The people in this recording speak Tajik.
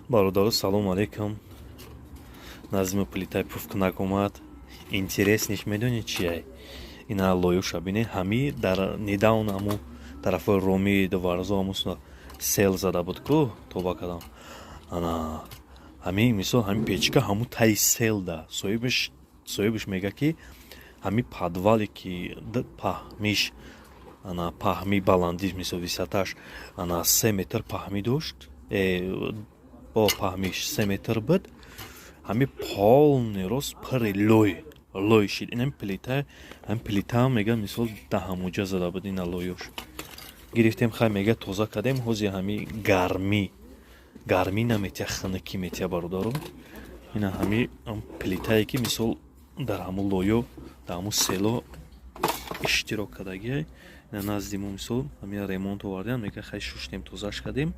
Бародаро, салому алейкум. Назми плитаи пуфкунак омад. Интересный ш медонед чия? Ина лоюша бине. Ҳами дар недавно ҳаму тарафҳои Ромид, Варзо ҳаму сел зада буд ку, тоба кардам. Ана ҳами, мисол, ҳами печка ҳаму таи селда. Соҳибаш мега, ки ҳами подвал е ки паҳмиш, ана паҳми баландиш, мисол, высота ш ана 3 метр паҳмӣ дошт, бо паҳмиш 3 метр буд, ҳами полный рост пури лой лой шид. Инами плита, ҳами плитаам, мега, мисол, даҳамуҷа зада буд. Ина лоёш гирифтем, хай, мега, тоза кардем. Ҳози ҳами гармӣ, гармӣ наметия, хунукӣ метия, бародаро. Ина ҳами плитае ки, мисол, дар ҳамун лоё, дар ҳамун село иштирок кардагиай. Ина назди мо, мисол, ҳамин ремонт овардем, мега, хай, шуштем, тозаш кардем.